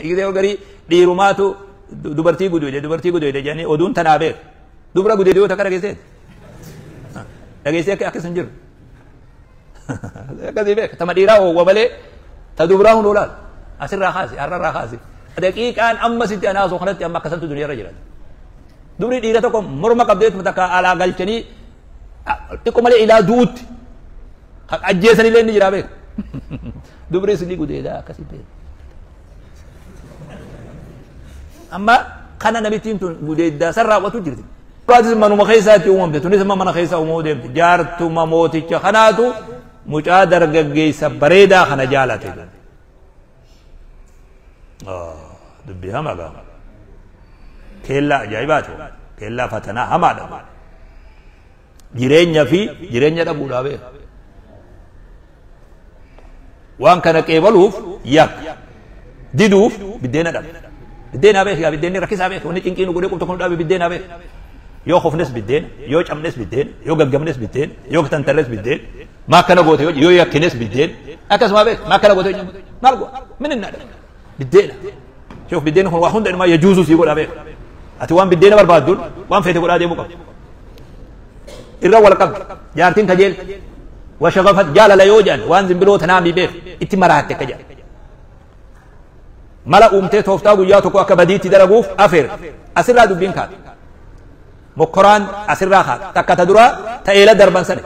Yeroo garii dhiirumaatu dubartii gudeede dubartii gudeede jedhanii oduun tanaa beeku. Dubra gudeede yoo takka dhageessee dhageessee akka akkas hin jiru. Akkasii beeka tama dhiiraa oowwa malee ta dubraa hunduu laal asirraa kaasi har'arraa kaasi. Daqiiqaan amma sitti anaasoo kanatti amma akkasantu duniyaarra jira. Dubri dhiira tokko morma qabdeetuma takka alaa galchanii xiqqoo malee ilaa du'utti ajjeesanillee inni jira beeku. Dubri isinii gudeedaa akkasii beeku. Amma kana namittiin tun gudeeddaa san raawwatu jirti. Duraatis manuma keessaatti uumamte tunis amma mana keessa uumamuu deemte jaartuma mooticha kanaatu mucaa dargaggeessa bareedaa kana jaalate. Dubbii hamaa gaafa. Keellaa ajaa'ibaati. Keellaa fatanaa hamaadha. Jireenya fi jireenya dhabuudhaa beeka. Waan kana qeebaluuf yakka diduuf biddeena dhabe. Biddeenaa beek yaa biddeenni rakkisaa beek wanni cinqii nu godhee qubta kun dhaabe biddeenaa beek. Yoo kofnes biddeena, yoo cabnes biddeena, yoo gaggabnes biddeena, yoo tantarres biddeena, maa akkana goote yoo yakkines biddeena, akkasuma beek maa akkana goote maal go'a min inni biddeena. Shoof biddeenni kun waa hunda inumaa yajuusu sii godhaa beek. Ati waan biddeena barbaadduun waan feete godhaa deemuu qabdi. Irra wal qabdi jaartiin kajeelte washagafat jaalala yoo jedhan waan zimbiloo tanaa mi beek itti maraatte akka jedhan. Mala uumtee tooftaa guyyaa tokko akka badiitti dalaguuf afeer asirraa dubbiin kaate. Mokkoraan asirraa kaate takka ta duraa ta eela darban sani.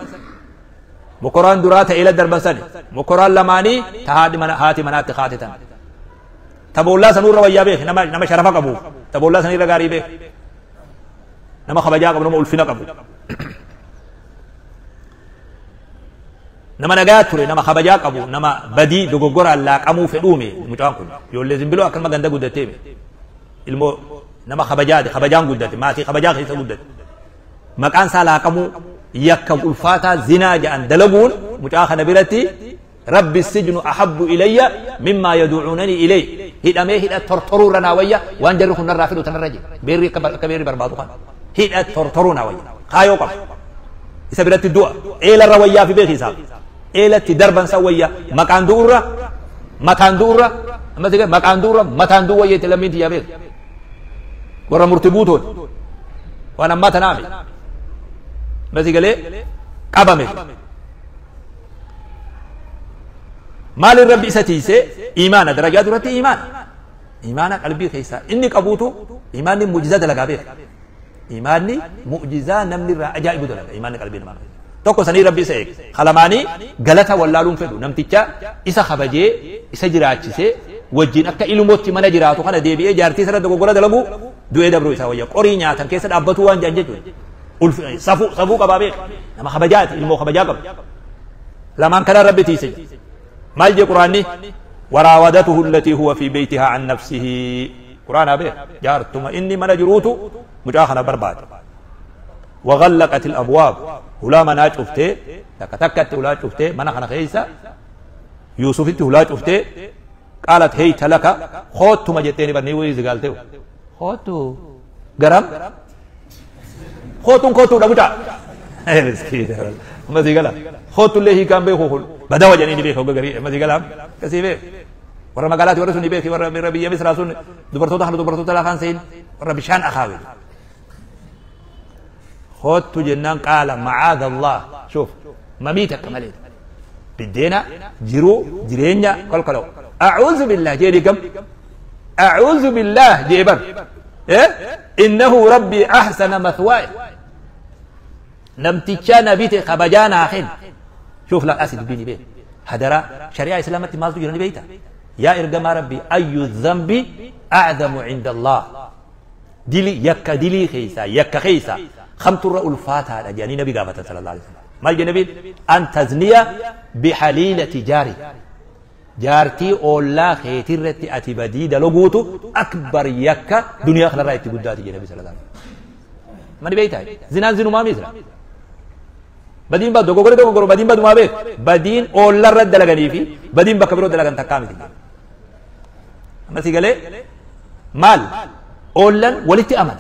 Mokkoraan duraa ta eela darban sani. Mokkoraan lamaanii ta haati manaatti kaate tan. Ta boollaa sanuurra wayyaa beek nama sharafa qabuuf ta boollaa sanirra gaarii beek. Nama kabajaa qabu nama ulfina qabu. Nama nagaa ture nama kabajaa qabu nama badii dogoggoraan laaqamuu fedhuume mucaan kun ijoollee zimbiloo akkanuma ganda guddatteeme ilmoo nama kabajaati kabajaan guddate maatii kabajaa keessa guddate maqaan isaa laaqamuu yakka ulfaataa zinaa jedhan dalaguun mucaa kana biratti rabbi sijnu ahabbu ilayya mimmaa yaduucunani ilay hidhamee hidha tortoruu irra naa wayya waan jarri kun narraa fedhu tanarra jira beerri akka beerri barbaadu kana hidha tortoruu naa wayya kaayoo qaba isa biratti du'a eelarra wayyaa fi beeki isaaf eelatti darban san wayya maqaan du'urra mataan du'urra ammas egaa maqaan du'urra mataan du'u wayya itti lammiin tiyyaa beeku warra murti buutoon waan ammaa tanaami ammas galee qabame maaliin rabbi isa tiisee iimaana darajaa duratti iimaana iimaana qalbii keessaa inni qabuutu iimaanni mu'jizaa dalagaa beeka iimaanni mu'jizaa namni irraa ajaa'ibu dalaga iimaanni qalbii namaa keessa tokko sanii rabbi isa eege kalamaanii galata wallaaluun fedhu namticha isa kabajee isa jiraachisee wajjin akka ilmootti mana jiraatu kana deebi'ee jaartii sana dogoggora dalagu du'ee dabruu isaa wayya qorii nyaatan keessa dhaabbatuu waan jedhan jechuudha safuu qabaa beeka nama kabajaati ilmoo kabajaa qabu lamaan kana rabbi tiise maal jee quraanni waraawadatuhu allatii huwa fi beeytihaa an nafsihi quraanaa beeka jaartuma inni mana jiruutu mucaa kana barbaade وغلقت الأبواب ولا منا شفته تك تكت ولا شفته منا خنا خيسا يوسف انت ولا شفته قالت هيت لك خوت ما جتني برني ويز قالته خوتو غرام خوتون خوتو دبوتا مسكين ما زي قال خوتو اللي هي كان بيخو بدا وجني بيخو غري ما زي قال كسي بي ورا مقالات ورا سني بيخي ورا ربي مصر سن دبرتو دخلوا دبرتو تلا خان سين ورا بشان اخاوي خوت جنان قال معاذ الله شوف مميتك مليت بدينا جرو جرينيا قل قلو أعوذ بالله جيري كم أعوذ بالله جيبر إيه؟ إنه ربي أحسن مثواي نمتشانا بيت خبجانا أخين شوف لا أسد بيني بيه هدرا شريعة إسلامة مازو جراني بيتا يا إرقما ربي أي الذنب أعظم عند الله دلي يكا دلي خيسا يكا خيسا خمت الرأو الفاتحة يعني نبي قابته صلى الله عليه وسلم ما الجنبي أن تزني بحليلة جاري جارتي أولا خيترتي أتبدي دلوغوتو أكبر يكا دنيا خلا رأيتي قداتي جنبي صلى الله عليه وسلم ما نبيتها زنان زنو ما ميزرا بدين بعد دوغوري دوغورو بدين بعد ما بيك بدين أولا رد لغني في بدين بكبرو دلغن تكامي تجي أما سيقالي مال أولا ولتي أمد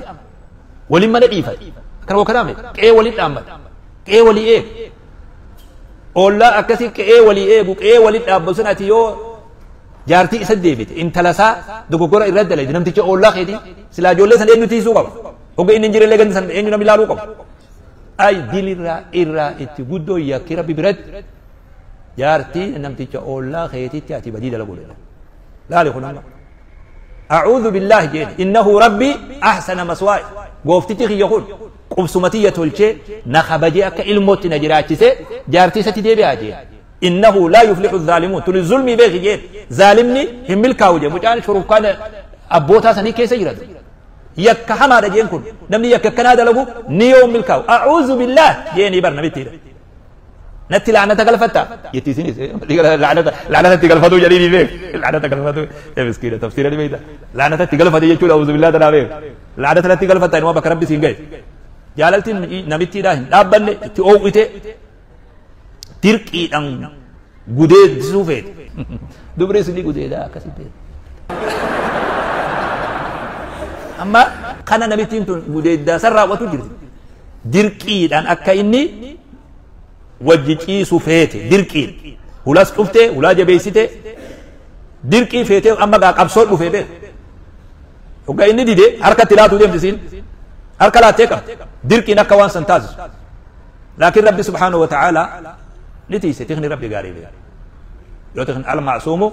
ولما نديفت كانوا كلامي كأي ولي أمد كأي ولي إيه أولا أكسي كأي ولي إيه كأي ولي أبو سنة يو Jaartii isa deebite intala isaa dogoggora irra dalagde namticha oollaa keetii silaa ijoollee san eenyu tiisuu qaba? Hogga inni hin jirellee gandi san eenyu namni ilaaluu qaba? Ay dilirraa irraa itti guddoo yakki Rabbi biratti jaartii namticha oollaa keetitti ati badii dalaguu dha. Laali kun amma. A'uudhu billaahi jeen innahu rabbi ahsana maswaaya. Gooftichi kiyya kun qubsuma tiyya tolchee na kabajee akka ilmootti na jiraachisee jaartii isatti deebi'aa jeen. Innahu laa yuflihu zaalimuun tuni zulmii beeki jeen zaalimni hin milkaa'u jeen mucaan shurufkaan abbootaa sanii keessa jiratu. Yakka hamaadha jeen kun namni yakka akkanaa dalagu ni yoo milkaa'u. A'uudhu billaah jeenii bar namittiidha. Natti la'anata galfatta jetti isinis la'anata itti galfatuu jedhanii beek la'anata galfatuu ee miskiina tafsiira ni beekta la'anata itti galfate jechuudha a'uudhu billaah tanaa beek la'anata natti galfatta inuma bakka rabbi siin gahe jaalaltiin namittiidhaa hin dhaabbanne itti oowwite dirqiidhaan gudeessuu feete dubri isinii gudeedaa akkasitti amma kana namittiin tun gudeeddaa san raawwatu jirti dirqiidhaan akka inni wajji ciisu feete dirqiin hulas dhufte hulaa jabeessite dirqii feete amma gaa qabsoo dhufee beek hoggaa inni dide harkatti laatuu deemti siin harka laattee qabdi dirqiin akka waan san taasisu laakiin rabbi subhaanahu wa ta'aalaa ni tiise tikni rabbi gaarii beek yoo tikni al ma'suumu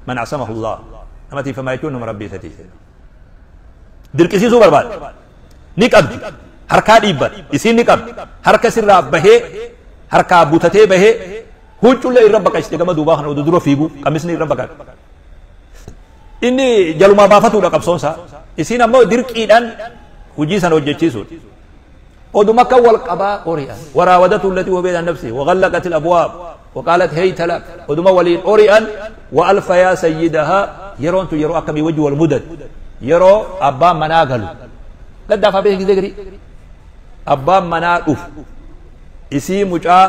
man asamahu Allah nama tiifamaa jechuun nama rabbi isa tiise dirqisiisuu barbaade ni qabdi harkaa dhiibban isiin ni qabdi harka sirraa bahee harkaa butatee bahee huccullee irra baqaysite gama duubaa kana oduu dura fiigu qamisni irra baqaqe inni jalumaa baafatuudha qabsoonsaa isiin ammoo dirqiidhaan hujii sana hojjechiisuudha oduma akka wal qabaa ori'an waraawadatu allatii huwa bayna nafsi wagallaqat alabwaab waqaalat heyta lak oduma waliin ori'an wa alfa yaa sayyidahaa yeroon tun yeroo akkamii wajji wal mudatu yeroo abbaan manaa galu gaddaafaa beeki gizee garii abbaan manaa dhufu isii mucaa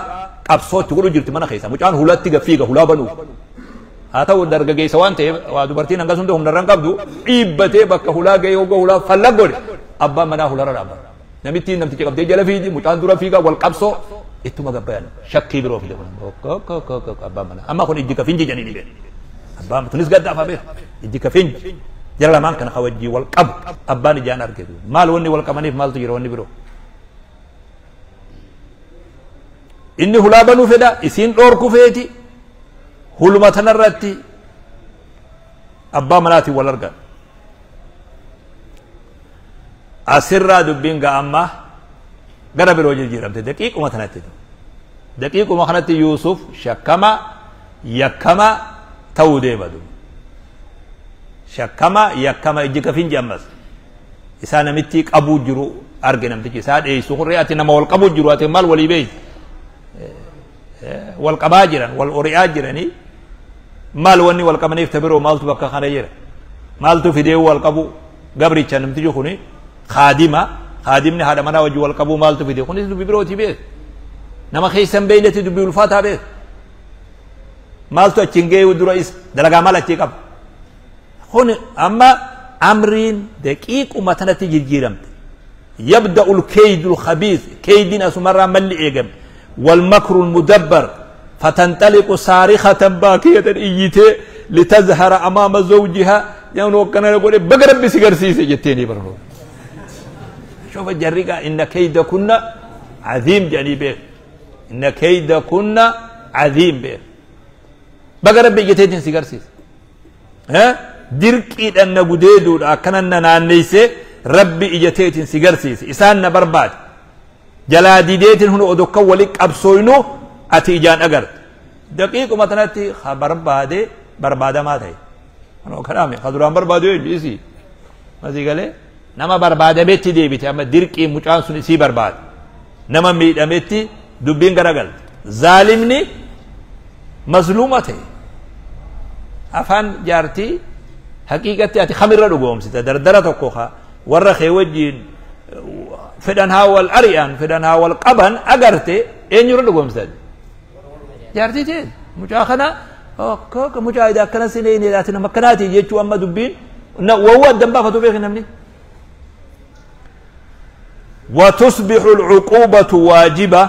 qabsootti godhu jirti mana keessa mucaan hulatti gaffiiga hulaa banuuf haa ta'u dargaggeessa waan ta'eef waa dubartiin hangas hunda humna irra hin qabdu dhiibbatee bakka hulaa gahee hogga hulaa fallag godhe abbaan manaa hularra dhaabbata namittiin namticha qabdee jala fiigi mucaan dura fiiga wal qabsoo ittuma gabbayan shakkii biroo fide kun abbaan manaa amma kun ijji ka finji jedhanii dhibeen abbaan tunis gaddaaf haa beeku ijji ka finji jara lamaan kana wajjii wal qabu abbaan ijaan arge maal wanni wal qabaniif maaltu jira wanni biroo inni hulaa banuu fedha isiin dhoorku feeti huluma tanarratti abbaa manaatiin wal argan asirraa dubbiin gaa amma gara biroo jijjiiramte daqiiquma tanatti daqiiquma kanatti Yuusuf shakkama yakkama ta'uu deema duuba shakkama yakkama ijji kafinji ammas isaa namittii qabuu jiru arge namtichi isaa dheessu kurree ati nama wal qabuu jiru ati maal walii beeyti wal qabaa jiran wal ori'aa jiranii maal wanni wal qabaniif ta biroo maaltu bakka kana jira maaltu fidee wal qabu gabricha namtichi kuni kaadima kaadimni haadha manaa wajji wal qabuu maaltu fide kunis dubbi birootii beek nama keessa hin beeynetti dubbi ulfaataa beek maaltu achi hin geeyu dura isa dalagaa maal achii qaba kun amma amriin daqiiquma tanatti jijjiiramte yabda'u lkeydu lkhabiis keydiin asumarraa malli eegame والمكر المدبر فتنطلق صارخة باكية إيتي لتزهر أمام زوجها يعني وكان يقول بقرب بسيقر سيسي جتيني برهو شوف الجريقة إن كيدكن عظيم جاني بيه إن كيدكن عظيم بيه بقرب بجتيني سيقر سيسي ها dirqiidhaan na gudeeduudha akkanan na naanneeyse rabbi ija teetiin si garsiise isaan na barbaade jalaa dideetiin hunda odokka wali qabsooynu ati ijaan agarte daqiiquma tanatti ha barbaade barbaadamaa ta'e kanoo kanaame ka duraan barbaadu eenyu isii masii galee nama barbaadametti deebite amma dirqii mucaan sun isii barbaade nama miidhametti dubbiin garagalte zaalimni mazluuma ta'e afaan jaartii haqiiqatti ati kamirra dhugoomsita dardara tokko ka warra kee wajjiin fedhan haa wal ari'an fedhan haa wal qaban agarte eenyurra dhugoomsita jaartii tee mucaa kana akka mucaa ida akkana sinee ati nama akkanaati jechuu amma dubbiin wawwa addan baafatu beeki namni وتصبح العقوبة واجبة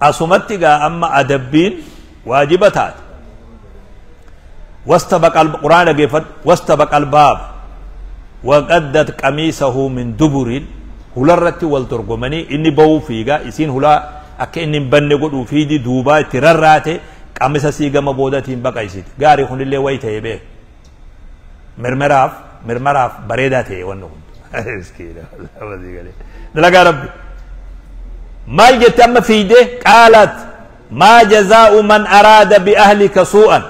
أسمتك أما أدبين واجبة تات Wastabaqa quraana dhaggeeffadhu. Wastabaqa albaaba waqaddat qamiisahu min duburiin. Hularratti wal dorgomanii inni ba'uu fiigaa, isiin hulaa akka inni hin banne godhuu fiidi, duubaa itti rarraate, qamisa sii gama boodatiin baqaysite. Gaarii kunillee wayi ta'e beek, mirmiraaf mirmaraaf bareedaa ta'e wanni kun. Miskiina, dalagaa Rabbi. Maal jette amma fiide? Qaalat maa jazaa'u man araada bi ahlika suu'an,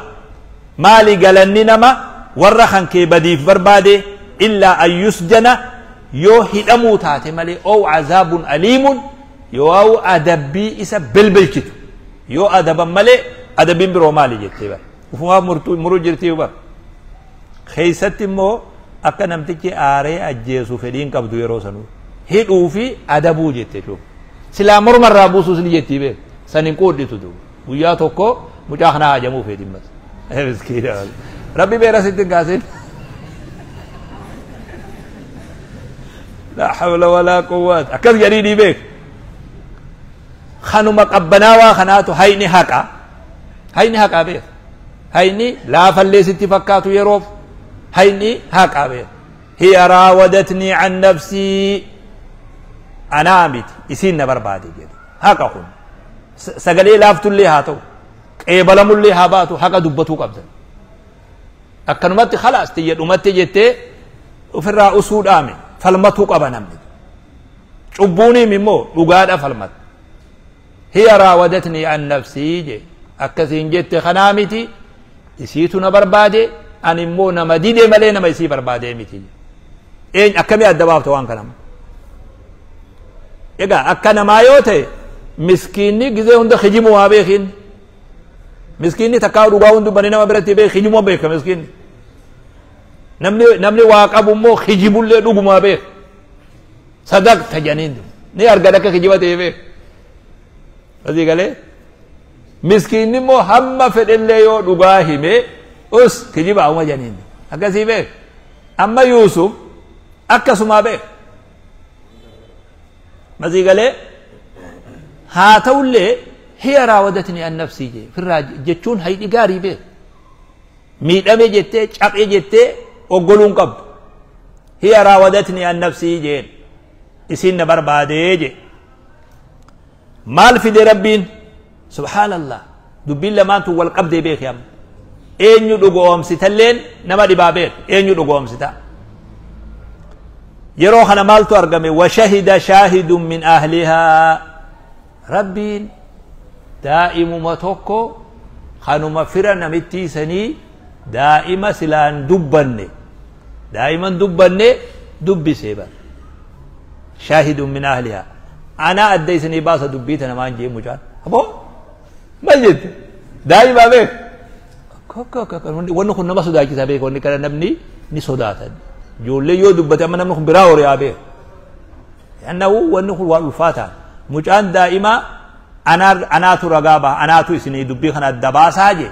maali galanni nama warra kan kee badiif barbaade? Illaa an yusjana, yoo hidhamuu taate malee, ow azaabun aliimun, yoo adabbii isa bilbilchitu yoo adaban malee, adabbiin biroo maali jettee bara. Ufumaaf muruu jirtii bara. Keessatti immoo akka namtichi aaree ajjeesu fedhiin qabdu yeroo sanuu hidhuu fi adabuu jette jechuudha. Silaa mormarraa buusuus ni jettii beek, san hin quudhitu duuba. Guyyaa tokko mucaa kanaa hajamuu feeti mas. Miskiina, Rabbi beera sitti hin kaasin. La hawla walaa quwwata akkas jedhii ni beek. Kanuma qabbanaawaa kanaatu hayni haqa, hayni haqaa beek. Hayni laafallee sitti fakkaatu yeroof hayni haqaa beek. Hiya raawadatnii an nafsii, anaa miti, isiin na barbaade jedhe. Haqa kun sagalee laaftullee haa ta'u, qeebalamullee haa baatu, haqa dubbatuu qabdan. Akkanumatti khalaas tiyya dhumatti jettee ofirraa usuu dhaame, falmatuu qaba namni. Cubbuuniim immoo dhugaadha falmata. Hiya raawadatnii an nafsii je, akkasiin jette kanaa miti, isiitu na barbaade, ani immoo nama dide malee nama isii barbaadee miti. Eenyu akkamii adda baafta waan kana? Egaa akka namaa yoo ta'e, miskiinni gizee hunda kijimu waa beekin. Miskiinni takkaa dhugaa hundubbanii nama biratti beek, kijimuu beeka miskiinni. Namni waa qabu immoo kijibullee dhugumaa beek. Sadaqta janiin ni argan akka kijiba ta'e beek. Asii galee miskiinni immoo hamma fedhellee yoo dhugaa hime, us kijiba uma janiin akkasii beek. Amma Yuusuf akkasumaa beek. Masii galee haa ta'ullee hiya raawadatni an nafsii jee firraa jechuun haydi gaarii beek. Miidhame jettee, caphee jettee oggoluun qabdu. Hiya raawadatni an nafsii jeen, isiin na barbaadee je. Maal fide Rabbiin? Subhaanallah, dubbiin lamaantu wal qabdee beeki. Amma eenyu dhugoomsitalleen nama dhibaa beek. Eenyu dhugoomsita yeroo kana? Maaltu argame? Washahida shaahidun min ahlihaa. Rabbiin daa'imuma tokko kanuma fira namittii sanii, daa'ima silaan dubbanne, daa'iman dubbanne dubbisee bar. Shaahidun min ahlihaa, ana adda isinii baasa dubbii tana. Maan jee mucaan? Aboo, maal jette? Daa'imaa beek. Wanni kun nama sodaachisa beek. Wanni kana namni ni sodaatan. Ijoollee yoo dubbate amma namni kun biraa horiyaa beek. Annahu wanni kun waan ulfaataa. Mucaan daa'imaa anaatu ragaa baha, anaatu isinii dubbii kana adda baasaa jee.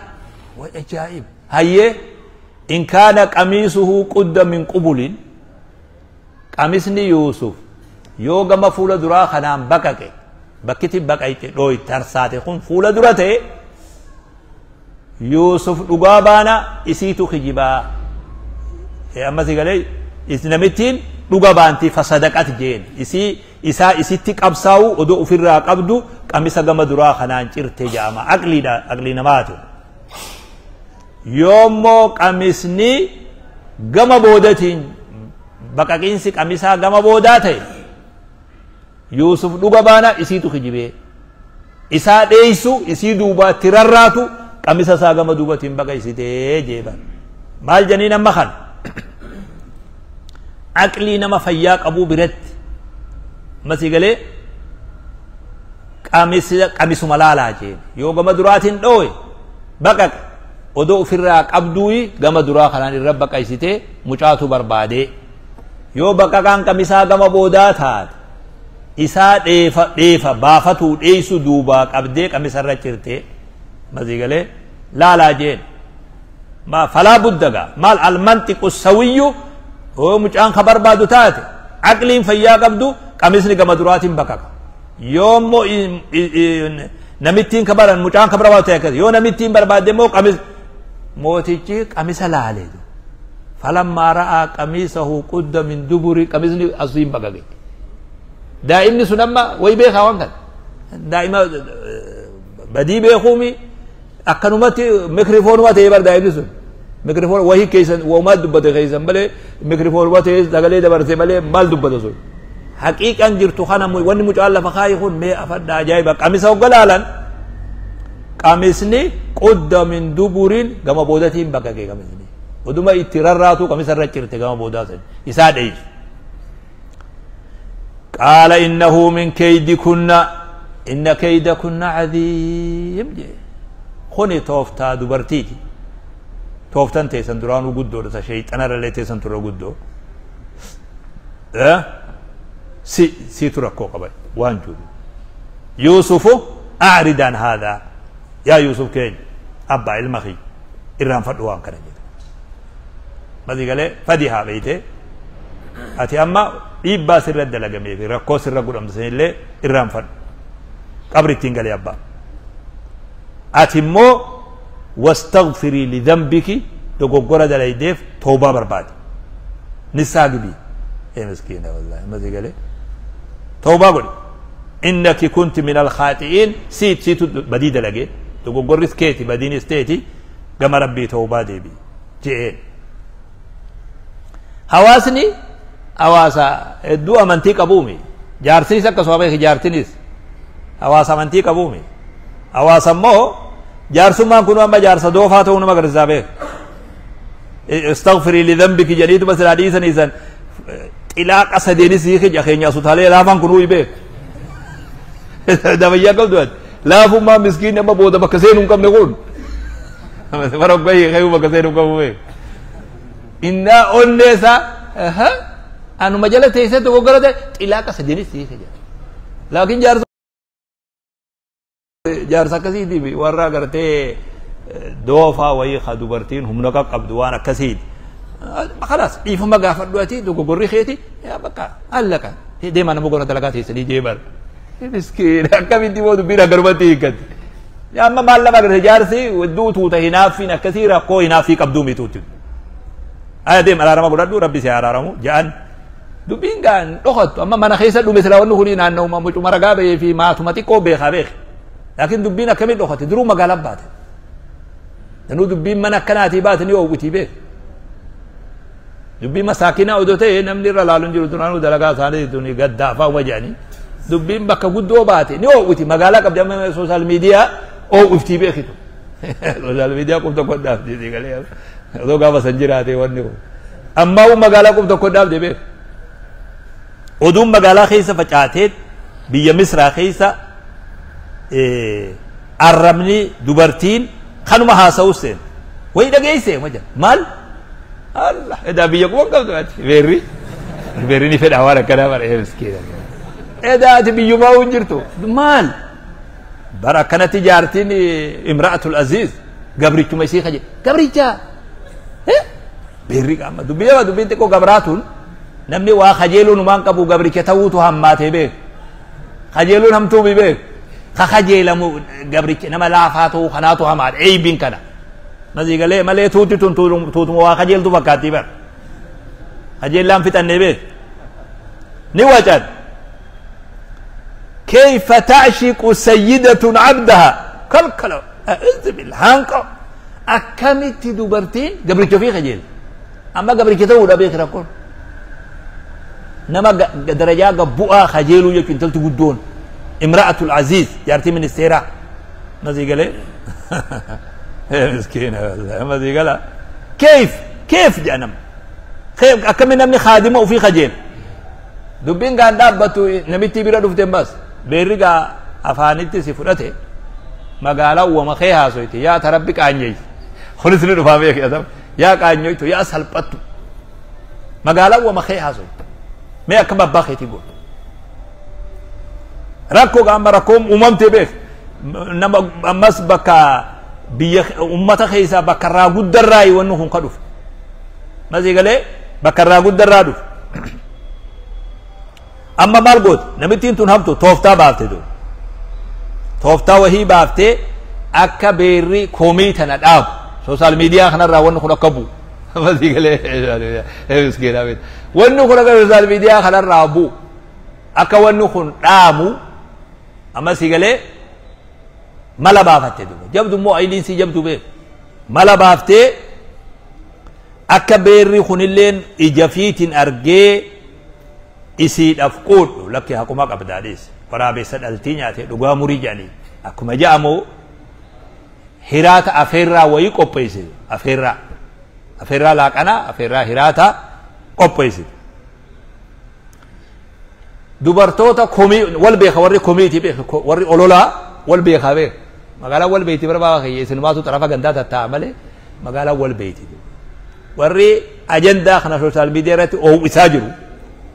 Way ajaa'ib! Hayyee, in kaana qamiisuhu qudda min qubulin, qamisni Yuusuf yoo gama fuula duraa kanaan baqaqe, bakkiti baqayte dhooy tarsaate kun fuula dura ta'e, Yuusuf dhugaa baana, isiitu kijibaa. Amma si galee namittiin dhuga baanti. Fasadaqat jeen, isii isaa isitti qabsaa'u odoo ofirraa qabdu qamisa gama duraa kanaan cirte jedhama. Aqliidha, aqlii namaati. Yoommoo qamisni gama boodatiin baqaqiinsi qamisaa gama boodaa ta'e, Yuusuf dhuga baana, isiitu kijibee. Isaa dheeysu isii duubaatti rarraatu qamisa isaa gama duubatiin baqaysitee jeeban. Maal janiin amma kana? Aqlii nama fayyaa qabuu biratti masii galee qamisuma laalaa jeen. Yoo gama duraatiin dhoowe baqaqe, odoo ofirraa qabduuyi gama duraa kanaan irra baqaysitee, mucaatu barbaadee. Yoo baqaqaan qamisaa gama boodaa taate, isaa dheefa dheefa baafatuu dheeysu duubaa qabdee qamisa irra cirtee. Masii galee laalaa jeen. Ma falaa budda gaa maal almantiqu sawiyyu, yoo mucaan ka barbaadu taate, aqliin fayyaa qabdu, qamisni gama duraatiin baqaqa. Yoo immoo namittiin ka baran mucaan ka barbaadu ta'e akkas, yoo namittiin barbaadde immoo qamis Mootichi qamisa laalee falammaa ra'aa qamiisahu qudda min duburi, qamisni asiin baqaqe. Daa'imni sun amma way beekaa waan kana, daa'ima badii beekuumi, akkanumatti mikrifoonuma ta'ee bar. Daa'imni sun mikrifoon wahii keessan waumaa dubbate keessan malee, mikrifoonuma ta'ee sagalee dabarse malee maal dubbata sun? Haqiiqan jirtu kana wanni mucaan lafa kaayi kun mee afadha. Ajaa'iba! Qamisa hogga laalan qamisni qudda min duburiin, gama boodatiin baqaqe. Qamisni oduma itti rarraatu qamisa irra cirte gama boodaa san isaa dheeysu. Qaala innahu min kaydikunna, inna kaydakunna cadiim jee. Kuni tooftaa dubartiiti, tooftan teessan duraanuu guddoodha, ta shayxanarrallee teessan turre guddoo. Si siitu rakkoo qaba waan jiru. Yuusufu a'rid an haadaa, yaa Yuusuf keenya, abbaa ilma kiyya, irraanfadhu waan kana jedhe. Masii galee fadi haa beeyte, ati amma dhiibbaa sirra dalagamee fi rakkoo sirra godhamte sanillee irraanfadhu. Qabri ittiin galee abbaa, ati immoo wastaghfirii lidhanbiki, dogoggora dalaydeef toobaa barbaade, nissaa gibii. Ee miskiina, wallahi masii galee toobaa godhi. Innaki kunti min alkhaaxi'iin, siit siitu badii dalage, dogoggorris keeti, badiinis teeti, gama Rabbii toobaa deebi je'een. Hawaasni hawaasa hedduu amantii qabuumi. Jaarsinis akkasuma beeki, jaartinis hawaasa amantii qabuumi. Hawaasa immoo jaarsummaan kun amma jaarsa doofaa ta'uu nama agarsiisaa beek. Istaghfirii lidhanbiki jedhiituma silaa dhiisanii san xilaaqa sadeenis hiiki keenya asutaalee laafaan kun beek. Dabayyaa qabdu ati laafummaa miskiinni amma booda bakka seenuu hin qabne kun bara hoggaa hiikuu bakka seenuu hin qabu beek. Innaa onnee isaa anuma jala teessee dogoggora ta'e xilaaqa sadeenis hiiki jedha. Laakiin jaarsa jaarsa akkasiiti, warra agartee doofaa wayii ka dubartiin humna qaqqabdu waan akkasiiti. Khalaas, dhiifama gaafadhu, ati dogoggorri keeti, yaa bakka allaqa deemaa nama gora dalagaa teessanii jee bara. Miskiin, akkamitti immoo dubbiin akkanumatti hiikkatti? Amma maal lama agartee, jaarsi hedduu tuuta hinaaffiin akkasii rakkoo hinaaffii qabduu mituutti. Aya, deem, araarama godhadhu, Rabbi si araaramu ja'an. Dubbiin gaan dhokattu amma mana keessa dhume. Silaa wanni kuni naanna'uma mucuma ragaa bahee fi maatuma xiqqoo beekaa beeke. Laakiin dubbiin akkamiin dhokate? Duruu magaalaan baate. Danuu dubbiin mana akkanaatii baate ni oowwitii beek. Dubbiin masaakinaa odoo ta'e namni irra laalu hin jiru, duraanuu dalagaa isaanii tuni gaddaafaa uma jedhanii. Dubbiin bakka guddoo baate ni oowwiti, magaalaa qabdi. Amma social media oowwiftii beekitu. Social media qub tokko dhaabdi galee odoo gaafa san jiraate wanni kun. Ammaa magaalaa qub tokko dhaabde beek. Oduun magaalaa keessa facaatee biyya Misraa keessa arrabni dubartiin kanuma haasa'u seen. Wayi dhageesse maja maal? Allah, edaa biyya quban qabdu ati, beerri beerri ni fedha waan akkanaa bara. Miskiina, edaa ati biyyumaa hin jirtu maal? Bara akkanatti jaartiin imra'atul aziz gabrichuma isii kaje gabricha beerri qaama dubbii nama dubbiin xiqqoo gabraatuun namni waa kajeeluun waan qabu gabricha ta'uutu hammaatee beek, kajeeluun hamtuu beek, ka kajeelamu gabricha nama laafaa ta'uu kanaatu hamaadha. Eeybiin kana masii galee malee tuuti tun tuutuma waa kajeeltu fakkaattii bara kajeellaan fixannee beek ni wacan. كيف تعشق سيدة عبدها؟ كلكلا أعوذ بالله، هانقو akkamitti dubartiin gabricha ofii kajeelti? Amma gabricha ta'uudha beek rakkoon. Nama darajaa gabbu'aa kajeeluu jechuun intalti guddoon imra'atul aziz, jaartii ministeeraa, masii galee miskiina, masii gala. كيف كيف jedha nama, akkami namni kaadima ofii kajeela? Dubbiin gaan dhaabbattu namitti bira dhufte bas beerri gaa afaanitti si fudhate magaalaa uwwama kee haasoyti. Yaa ta Rabbi qaanyeeysi, kunis ni dhufaa beeki, yaa qaanyoytu, yaa salphattu, magaalaa uwwama kee haasoyti. Mee akkam abbaa keetii gootu? Rakkoo amma rakkoon uumamte beek. Nama ammas bakka biyya ummata keessaa bakka irraa guddarraa wanni kun ka dhufe, masii galee, bakka irraa guddarraa dhufe. Amma maal goote namittiin tun hamtu? Tooftaa baafte dur, tooftaa wahii baaftee akka beerri komii tana dhaabu. Social media kanarraa wanni kun akka bu'u. Masii galee miskiina beekta. Wanni kun akka social media kanarraa bu'u. Akka wanni kun dhaamu amma si galee mala baafatte duuba. Jabdu immoo ayiliin si jabdu beeku. Mala baaftee akka beerri kunilleen ija fiitiin argee isiidhaaf quudhu lakki haquma qabdaa dhiise. Waraabessa dhaltii nyaatee dhugaa murii jedhanii akkuma ja'amu hiraata afeerraa wayii qopheessite. Afeerraa. Afeerraa laaqanaa afeerraa hiraata qopheessite. Dubartoota komii wal beeka warri komiitii beeka warri ololaa wal beekaa beeka. Magaalaan wal beekti bara baaba kiyya isinumaatu xarafa gandaa tattaa'a malee magaalaan wal beekti. Warri ajandaa kana social media irratti oowwisaa jiru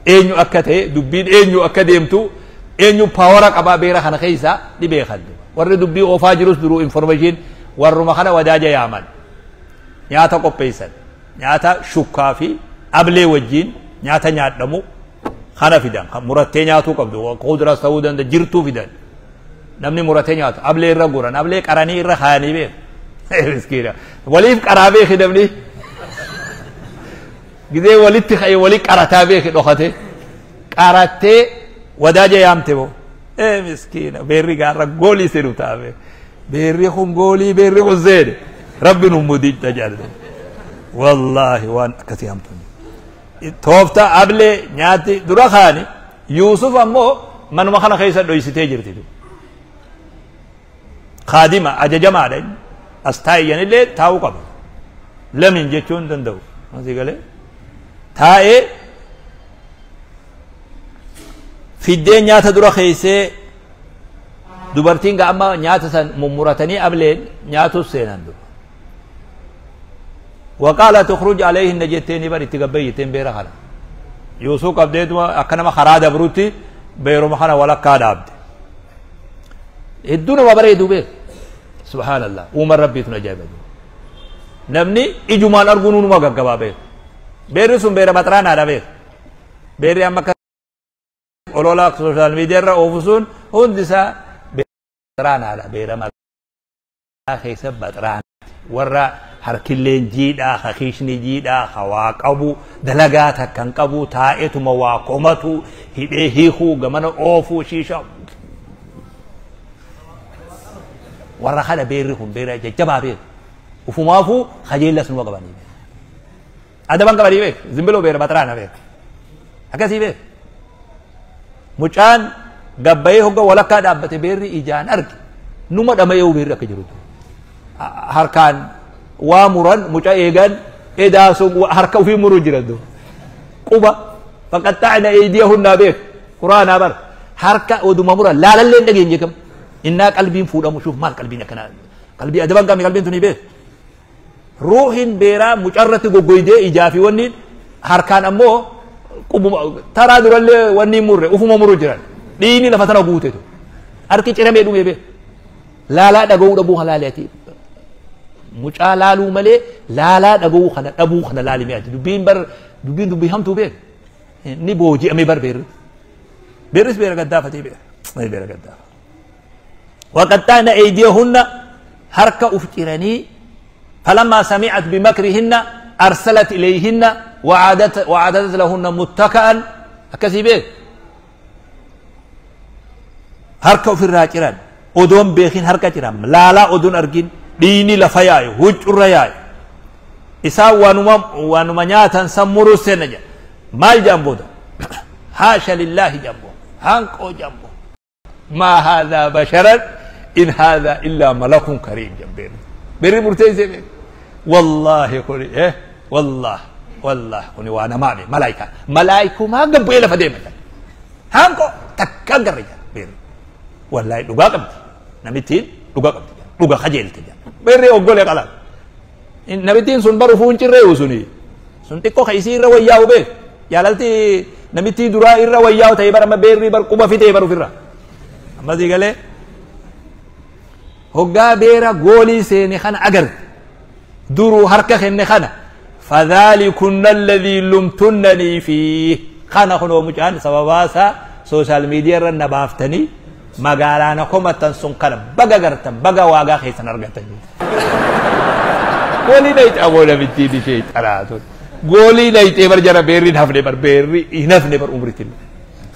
eenyu akka ta'e dubbiin eenyu akka deemtu eenyu power qabaa beera kana keessa ni beekan. Warri dubbii oofaa jirus duruu information warruma kana wadaaja yaaman. Nyaata qopheessan nyaata shukkaa fi ablee wajjin nyaata nyaadhamu kana fidan kan murattee nyaatuu qabdu kuduraas ta'uu danda'a jirtuu fidan. Namni muratee nyaatu ablee irra guuran ablee qaranii irra kaayanii beeku. Miskiina waliif qaraa beeki namni gizee walitti ka'ee walii qarataa beeki dhokate qarattee wadaaja yaamte moo miskiina beerri gaarra goolii seenu taa'ame beerri kun goolii beerri kun seene rabbi nu mudidha jedhe wallaahi waan akkasii hamtu toofta ablee nyaatti dura kaani Yuusuf ammoo manuma kana keessa dhoysitee jirti. Kaadima ajajamaadha inni as taa'iyyanillee taa'uu qaba. Lamiin jechuu hin danda'u. Asii galee taa'ee fiddee nyaata dura keessee dubartiin gaa amma nyaata san mummuratanii ableen nyaatus seenan dura. Waqaala tukhruj alayhinna jetteeni bar itti gabbayi jetteen beera kana. Yuusuf qabdeetuma akka nama karaa dabrutti beeruma kana walakkaa dhaabde. Hedduu nama bareedu beeku. Subhaanallah. Uuman rabbiitu ajaa'iba. Namni ijumaan arguun numa gaggabaa beeku. Beerri sun beera baxraanaadha beeku. Beerri amma akka olola social media irra oofu sun hundi isaa baxraanaadha. Beera magaalaa keessa baxraanaati. Warra harkilleen jiidhaa, hakiishni jiidhaa, hawaa qabu, dalagaa takka hin qabu, taa'eetuma waa komatu, hidhee hiikuu, gamana oofuu, shiishaa. Warra kana beerri kun beera jajjabaa beeku. Ufumaafuu kajeellas numa qabanii beeku. Adaban qabanii beeku. Zimbiloo beera baxraana beeku. Akkasii beeku. Mucaan gabbayee hogga walakkaa dhaabbate beerri ijaan arge. Numa dhama'ee beerri akka jirutu. Harkaan waa muran mucaa eegan edaa sun harka ofii muruu jiran duuba. Quba faqaxxaa'ina eeydiyahunna beeku. Quraanaa bara. Harka oduma muran laalallee hin dhageenye kam. Innaa qalbiin fuudhamu shuuf maal qalbiin akkanaa qalbii adaban qabne qalbiin tuni beeku. Ruuhin beeraa mucarratti goggoydee ijaa fi wanni harkaan ammoo qubuma taraa durallee wanni murre ufuma muru jiran. Dhiigni lafa tana guutetu. Harki ciramee dhumee beeku. Laalaa dhaga'uu dhabuu kana laalee ati. Mucaa laaluu malee laalaa dhaga'uu kana dhabuu kana laalimee ati. Dubbiin bar dubbiin dubbii hamtuu beeku. Ni booji'amee bar beerri. Beerris beera gaddaafatee beera. Beera gaddaafa. وقطعن أيديهن حركة أفجرني فلما سمعت بمكرهن أرسلت إليهن وعادت لهن متكئا أكسي حركة في الراجران أدون بيخين حركة جرام لا لا أدون أرجين ديني لفياي هج الرياي إسا وانما نياتا سمرو سنجا ما جنبو حاشا لله جنبو هانكو جنبو ما هذا بشرا إن هذا إلا ملك كريم جنبين بري مرتزم والله كوني إيه والله والله كوني وأنا مامي ملائكة ملائكة ما قبل إلا فديمة هانكو تكاغر رجال بري والله لغا قبت نبتين لغا قبت لغا خجل تجا بري أقول يا قلال نبتين سن برو فون شري وسني سن تكو خيسير وياو به يا لالتي نبتي درا إرا وياو تيبر ما بري بر قبا في تيبر في الرا أما ذي قال هجا بيرا قولي سيني خان أجر درو هركة خن خنا فذلكن الذي لمتنني فيه خنا خنو مجان سبباسا social media رن بافتني مقالانا كومتن سنقر بقا قرتن بقا واقا خيسن أرقتن. Goolii dhayxe aboo namittiin ishee xaraatu. Goolii dhayxee bar jara beerri hin hafne bar beerri hin hafne bar umritti.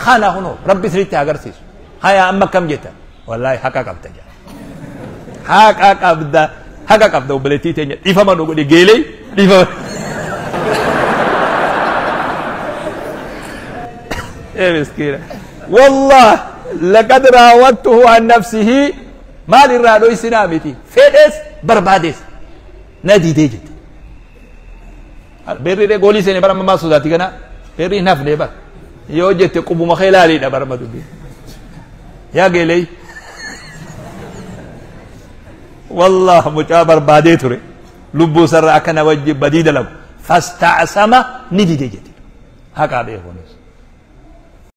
Kana kunoo rabbi isinitti agarsiisu. Haya amma akkam jettan? Wallaahi haqa qabda jedha. Haqa qabda haqa qabda obboleettii teenya dhiifama nu godhi geelee dhiifama. Ee miskiina. Wallah laqad raawwattuhu an nafsihi maal irraa dhoysinaa miti fedhees barbaadees na didee jette. Beerri goolii seene bara ammaa sodaatti kana beerri hin hafne bara. Yoo jette qubuma kee laaliidha bara amma dubbii. Yaa geelee. Wallah mucaa barbaadee ture. Lubbuu sarara akka na wajjin badii dalagu. Fasta'sama ni didee jette. Haqaa beekuunis.